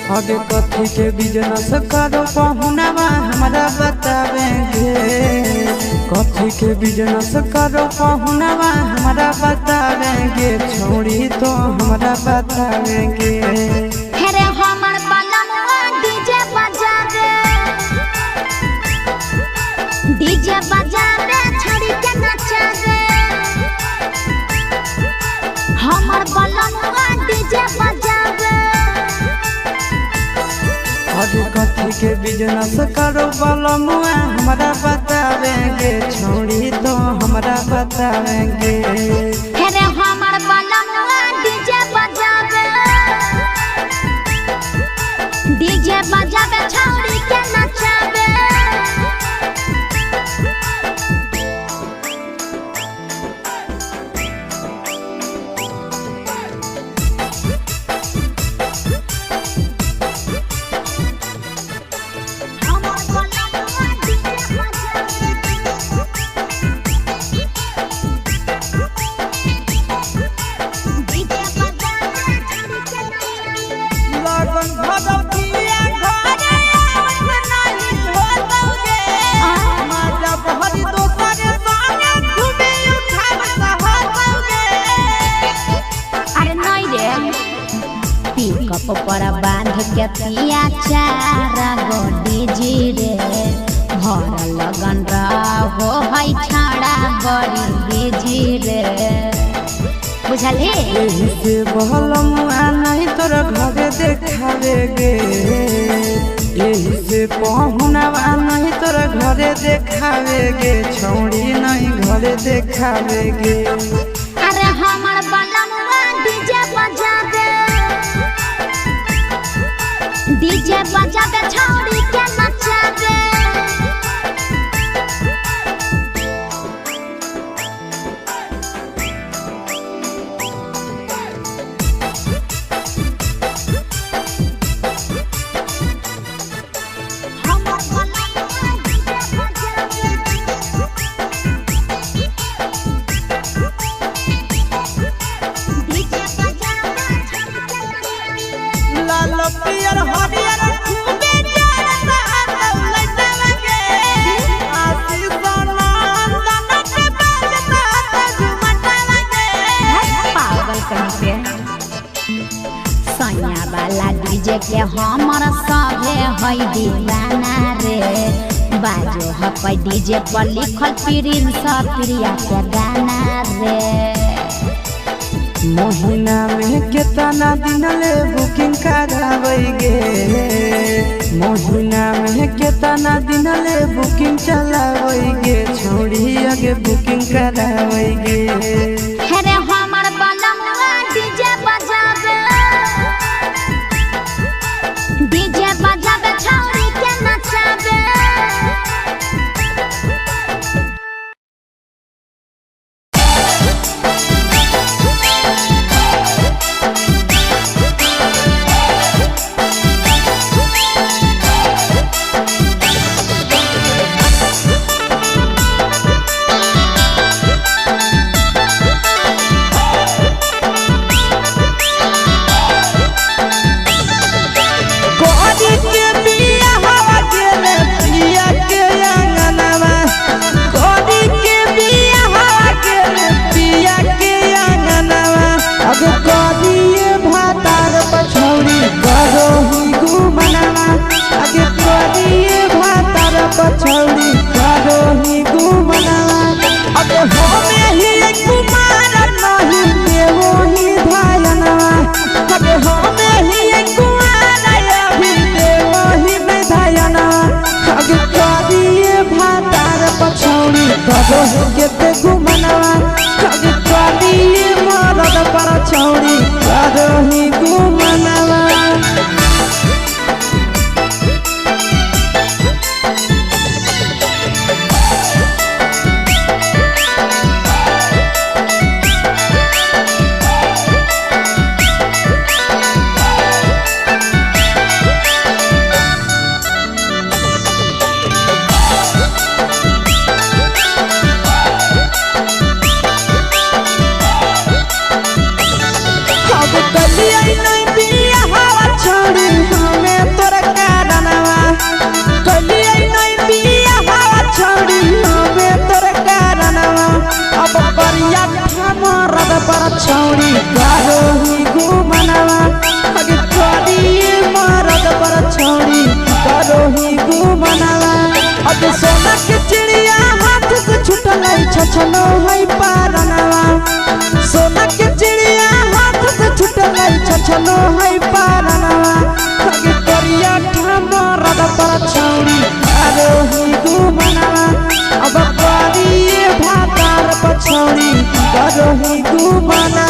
अबे कथी के बिजनेस करो पहुनावा हमरा बतावेंगे। कथी के बिजनेस करो पहुनावा हमरा बतावेंगे, छोड़ी तो हमरा बतावेंगे। हेरे हमर बलमुआ डीजे बजावे, डीजे बजावे छड़ी के नचावे। हमर बलमुआ डीजे बजावे। अरे कथी के बिजनेस करो बलमुआ हमरा बतावेंगे, छोड़ी तो हमरा बतावेंगे। हेरे हमर बलमुआ डीजे बजावे, डीजे बजावे छौड़ी के नचावे। हमर बलमुआ डीजे बजावे, डीजे बजावे छौड़ी के नचावे। लगन भगवतिया घरे आवत नाही होतौगे, माजा बहरी दोसर संगे खूबे उठावत होतौगे। अरे नहीं रे, पिकअप पर बांध के पिया चार गो डीजे रे, भर लगन रहो है छाड़ा बड़ी बिजी रे, बुझलही। एही से बहलमुआ नहीं तोर घरे देखावेगे, एही से पहुनावा नहीं तोर घरे देखावेगे, छौड़ी नहीं घरे देखावेगे। अरे हमर बलमुआ डीजे बजावे, डीजे बजावे छौड़ी के नचावे। हमर बलमुआ डीजे बजावे, डीजे बजावे छौड़ी के नचावे। लाल पियर हरियर खूबे जरता लइटवागे, आशीष नंदन के बाजता झुमटवागे। पागल कहीं पे सैया वाला डीजे के हमर सभे है दीवाना रे, बाजो हकै डीजे पर लिखल प्रिंस प्रिया के गाना रे। महीना में केतना दिन ले बुकिंग करावेगे, महीना में केतना दिन ले बुकिंग चलावेगे, छोड़ी आगे बुकिंग करावेगे। हेरे हमर बलमुआ डीजे बजावे, डीजे बजावे छौड़ी के नचावे। रे छछनो है पारनवा अगे करिया मरद पर छौरी करोही गुमनवा अब करिए भातार पछौरी करोही गुमनवा।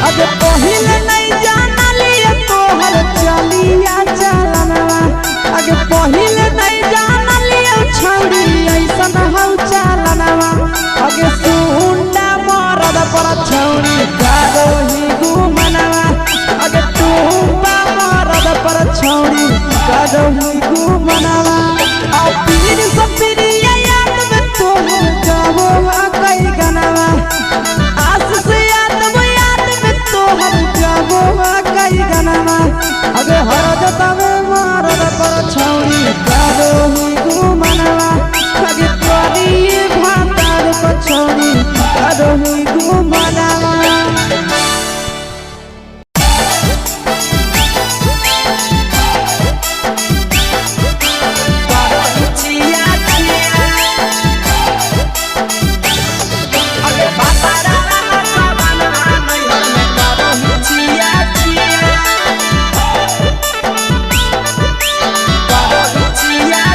अब पहिले नहीं जानलिए तोहर चलिया चलनवा अगे पहिले नहीं जानलिए छौरी ऐसन हौ चलनवा अगे सुंडा मरद पर छौरी करोही गुमनवा अगे टूबा मरद पर छौरी करोही गुमनवा। आ पीर सब पीरिया याद में तोहर गावो कई गनवा आस से याद वो याद में तोहर गावो कई गनवा अगे हर जतावे मारद पर छौरी करोही गुमनवा अगे तोरी भातार पर छौरी करोही गुमनवा।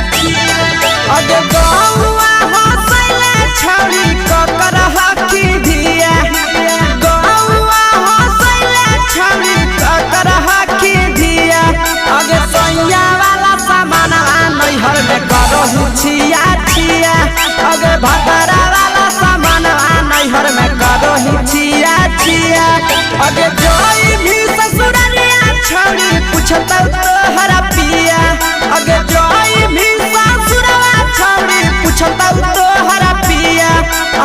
अगे गौआ हंसैले छौरी ककर हकी धिया गौआ हंसैले छौरी ककर हकी धिया अगे सैया वाला सामानवा नैहर में करहु छिया छिया अगे भतरा वाला सामानवा नैहर में करहु छिया छिया अगे जोई भी ससुरलिया छौरी पुछतौ तोहरा पिया अगे जोई भी ससुरवा छौरी पुछतौ तोहरा पिया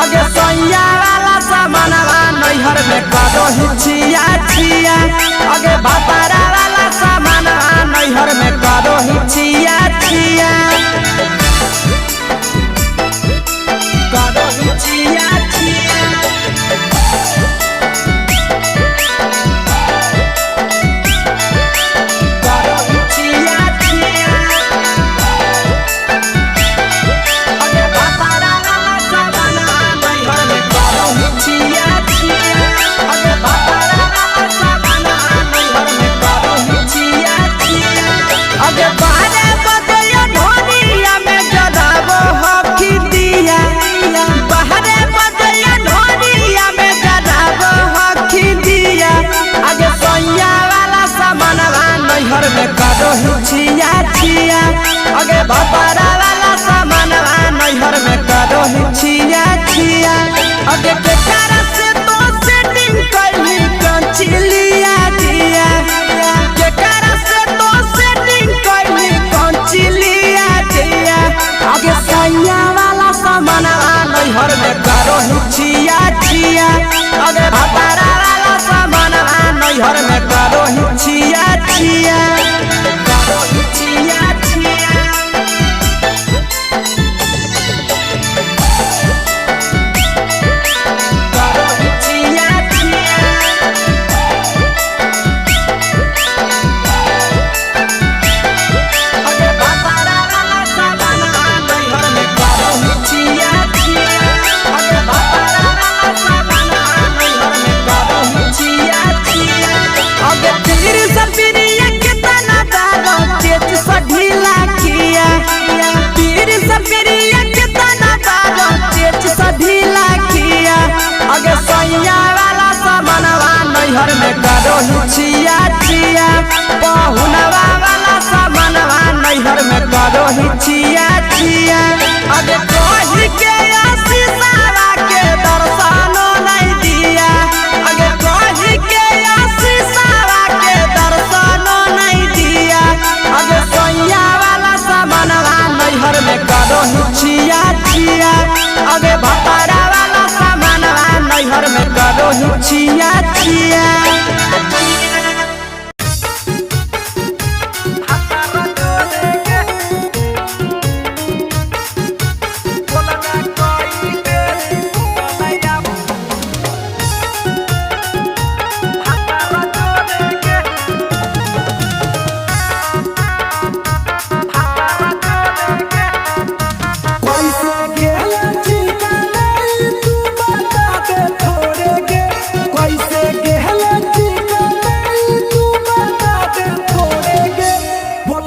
अगे सैया वाला सामानवा नैहर में करहु छिया छिया अगे भतरा वाला सामानवा नैहर में करहु छिया छिया करहु छिया छिया करहु छिया छिया अगे भतरा वाला सामानवा नैहर में करहु छिया छिया अगे भतरा वाला सामानवा नैहर में करहु छिया छिया अगे बारे बदयो ढोलिया में जराबो हकी दिया बाहरे बदयो ढोलिया में जराबो हकी दिया अगे सैया वाला सामानवा नैहर में करहु छिया छिया अगे भतरा वाला सामानवा नैहर में करहु छिया छिया अगे केकरा से तो सेटिंग कैली कंचिलिया दिया केकरा से तो सेटिंग कैली कंचिलिया दिया अगे सैया वाला सामानवा नैहर में करहु छिया छिया अगे भतरा वाला सामानवा नैहर में करहु छिया छिया करहु छिया छिया करहु छिया छिया अगे भतरा वाला सामानवा नैहर में करहु छिया छिया अगे भतरा वाला सामानवा नैहर में करहु छिया छिया अगे पीर सपिरिया कितना दारो तेज सा ढीला किया पीर सपिरिया कितना दारो तेज सा ढीला किया अगे सैया वाला सामानवा नैहर में करहु छिया छिया पहुनवा वाला सामानवा नैहर में करहु छिया छिया अगे कही के आशीषावा के दर्शनो नहीं दिया अगे कही के आशीषावा के दर्शनो नहीं दिया अगे सैया वाला सामानवा नैहर में करहु छिया छिया अगे भतरा वाला सामानवा नैहर में करहु छिया छिया।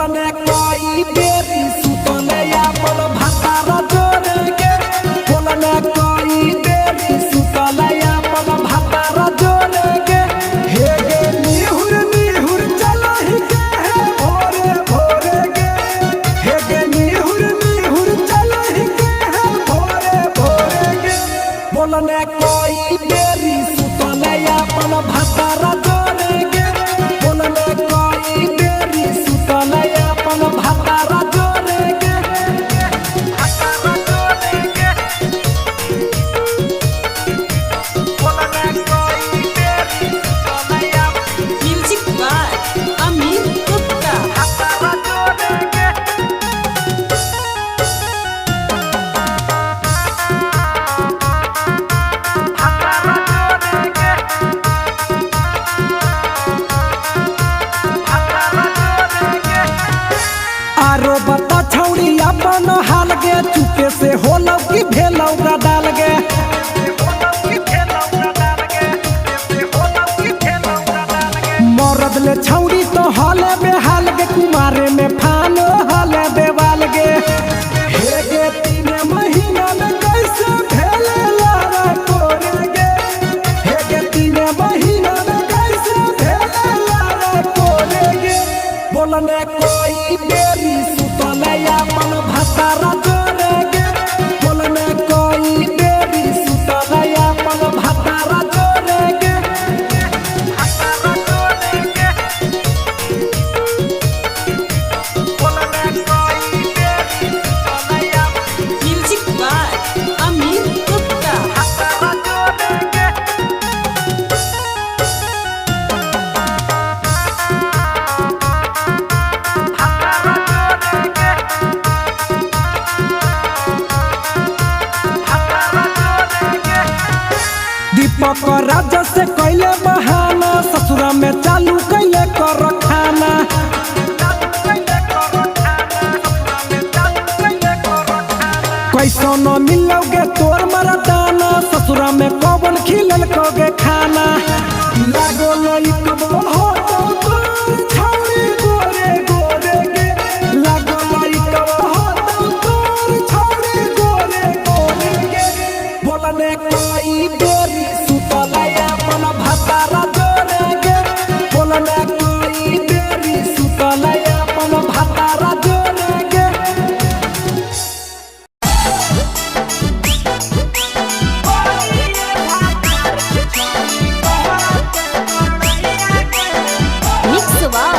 बोलने कोई बेरी सुतले अपन भातार जोरे गे। बोलने कोई बेरी सुतले अपन भातार जोरे गे। हे गे निहुर निहुर चलहि के हे भोरे भोरे गे। हे गे निहुर निहुर चलहि के हे भोरे भोरे गे। बोलने कोई बेरी सुतले अपन भातार जोरे गे। बोलने कोई बेरी सुतले अपन भातार जोरे गे। भातार जोरे गे। बोलने कोई बेरी सुतले अपन म्यूजिक बाय अमित गुप्ता। भातार जोरे गे। भातार जोरे गे। भातार जोरे गे। आरो बता छौड़ी अपन हाल गे, चुपे से होलौ कि भेलौ डाल गे। मरद ले छौड़ी तो हाले बेहाल गे, कुमारे में फानो हाले बेवाल गे। हे गे तीन महीना में कैसे भेले लारा कोरे गे। हे गे तीन महीना में कैसे भेले लारा कोरे गे। बोलने कोई बेरी सुतले अपन भातार जोरे गे। बोलने कोई बेरी सुतले अपन भातार जोरे गे। भातार जोरे गे। बोलने कोई बेरी सुतले अपन म्यूजिक बाय अमित गुप्ता। भातार जोरे गे। भातार जोरे गे। भातार जोरे गे। दीपक राजा से कैले बहाना, ससुरा में चालू कैले कर खाना। कैसो न मिलोगे तोर मरदाना, ससुरा में कौन खिलल कोगे खाना। लागो लइकबो हो तो तोर छौरी गोरे गोरे गे। लागो लइकबो हो तो तोर छौरी गोरे गोरे गे। बोलने कोई बेरी सुतले अपन भातार जोरे गे। बोलने कोई बेरी सुतले अपन भातार जोरे गे। Mix by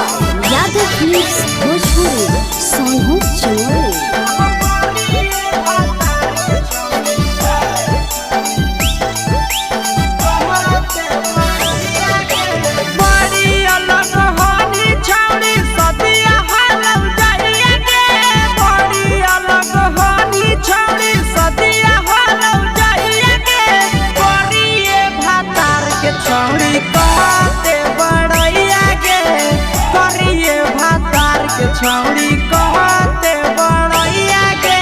Yadav films Bhojpuri Sonu Chumoli. बड़ी अलग होनी छौड़ी सदिया हालौ जाइए गे। बड़ी अलग होनी छौड़ी सदिया हालौ जाइए गे। बड़िए भातार के छौड़ी कहते बड़ैया गे। करिए भातार के छौड़ी कहते बड़ैया गे।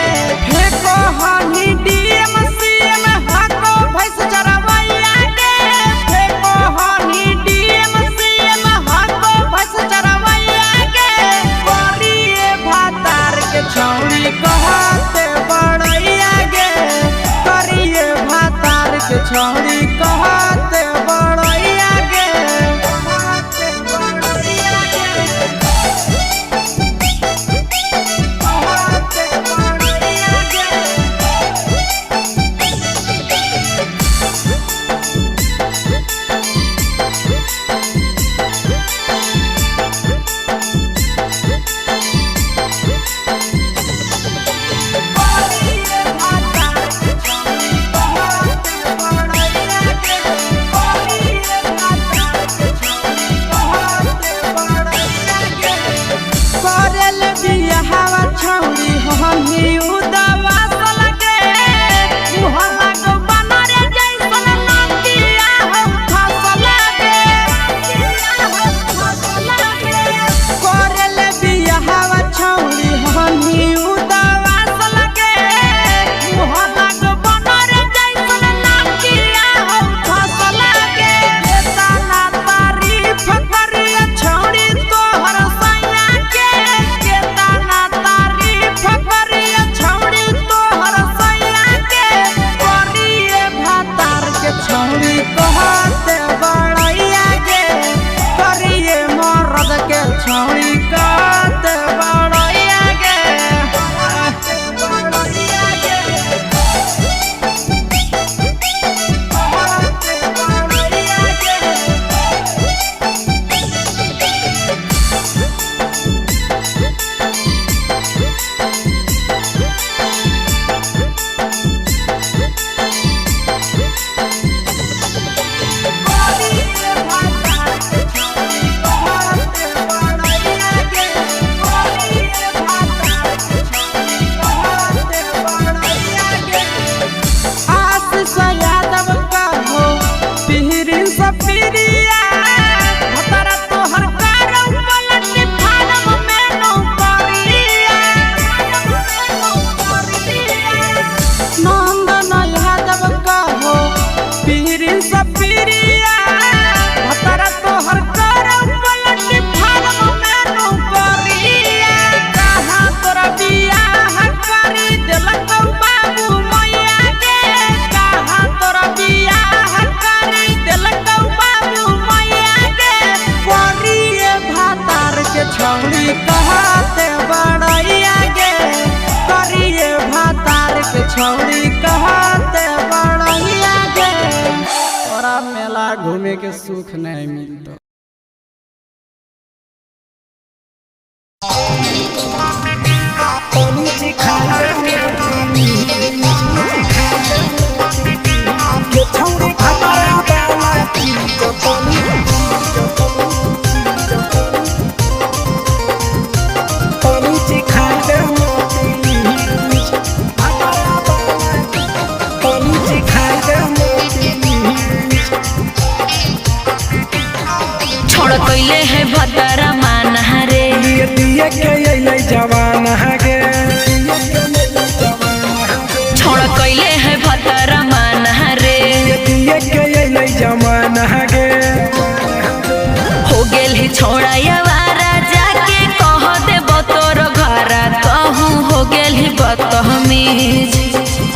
फेको हनी डीएम सीएम हाको भैंस चरवैया गे। फेको हनी डीएम सीएम हाको भैंस चरवैया गे। करिए भातार के छौड़ी कहते बड़ैया गे। करिए भातार के छौड़ी कहते बड़ैया गे। कहते बड़ैया गे। कहते बड़ैया गे। के सुख नहीं मिलतो। छोड़ कैले है भतरा माना रे दिए के अइलै जवान गे। छोड़ कैले है भतरा माना रे दिए के अइलै जवान गे। हो गेल है छोड़ा यवारा जाके कह दे तोर घरा कहूँ हो गेल है बदतमीज।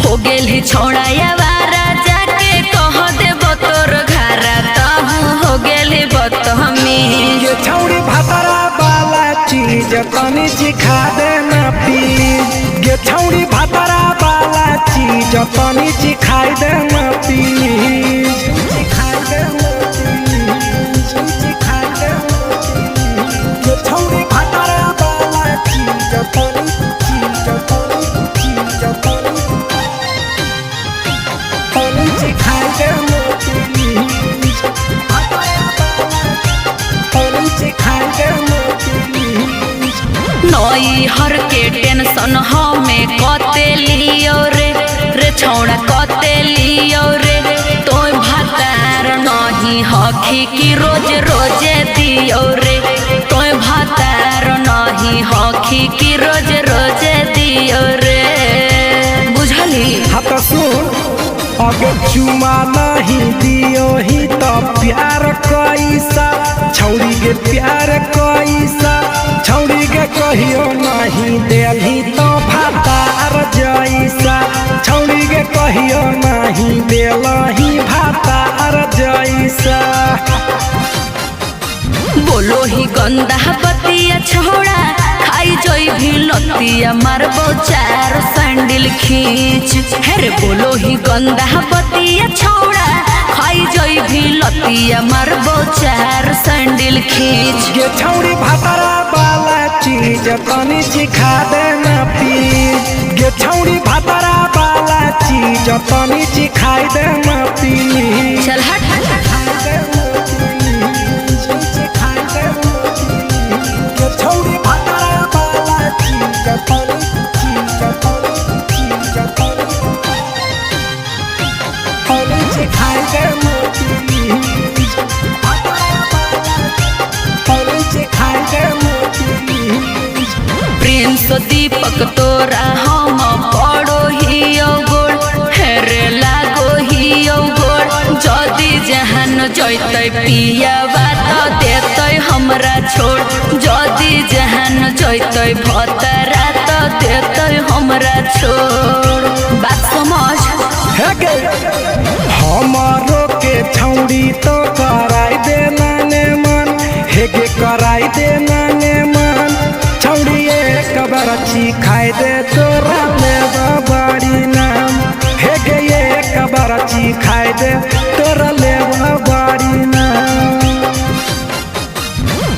हो गेल है छोड़ा यवारा जाके कह दे तोर घरा कहूँ हो गेल है बदतमीज। ये छौड़ी भातरा वाला चीज तनी सिखा देना प्लीज। ये छौड़ी भातरा वाला चीज तनी सिखाई देना प्लीज। सिखाई देना प्लीज, सिखाई देना प्लीज। ये छौड़ी भातरा वाला चीज तनी चीज तनी चीज तनी तनी सिखाई देना प्लीज। भातरा वाला तनी सिखाई देना प्लीज। नई हर के टेंशन हमें कते लियो रे रे छौड़ा कते लियो रे तोय भातार नहीं हखी की रोज रोजे दियो रे तोय भातार नहीं हखी की रोज रोजे दियो रे। बुझली हाँ तो सुन अगर चुमा नहीं दियो ही तो प्यार कैसा छौड़ी के प्यार कैसा छौड़ी के कहियो नहीं देलही तो भातार जैसा छौड़ी के कहियो नहीं देलही भातार जैसा। बोलो ही गंदा बतिया छोड़ा खाई जोई भी लतिया मारबो चार सैंडल खींच। हेरे बोलो ही गंदा बतिया छोड़ा खाई जोई भी लतिया मारबो चार सैंडल खींच। ये छौड़ी भातरा वाला चीज तनी सिखा देना प्लीज। ये छौड़ी भातरा वाला चीज तनी सिखाई देना प्लीज। चल हट। ये छौड़ी भातरा वाला चीज तनी चीज तनी चीज तनी तनी सिखाई देना प्लीज। भातरा वाला तनी सिखाई देना प्लीज। प्रिंस दीपक तोरा हम पड़ो हियो गोड़ हेरे लागो हियो गोड़ जदि जहान जैतै पियावा त देतै हमरा छोड़ जदि जहान जैतै भतरा त देतै हमरा छोड़। बात समझ। हे गे हमारो के छौड़ी तो कराई देना ने मन हे गे कराई देना ने मन छौड़ी एक बार खाई दे तोरा ले बड़ी नाम हे गे एक बार खाई दे तोरा ले बड़ी नाम।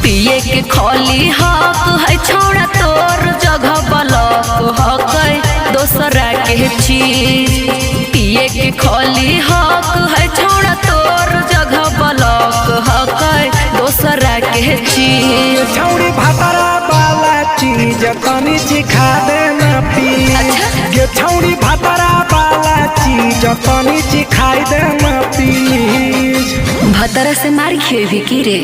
पिए के खोली हक है छोड़ा तोर जगह बलक हक है दोसरा के चीज। पिए के खोली हक है छोड़ा तोर जगह बलक हक है दोसरा के चीज। छौड़ी भातरा वाला चीज तनी सिखा देना प्लीज। अच्छा। ये छौड़ी भातरा वाला चीज तनी सिखाई देना प्लीज। भतरा से मार खेबी की रे।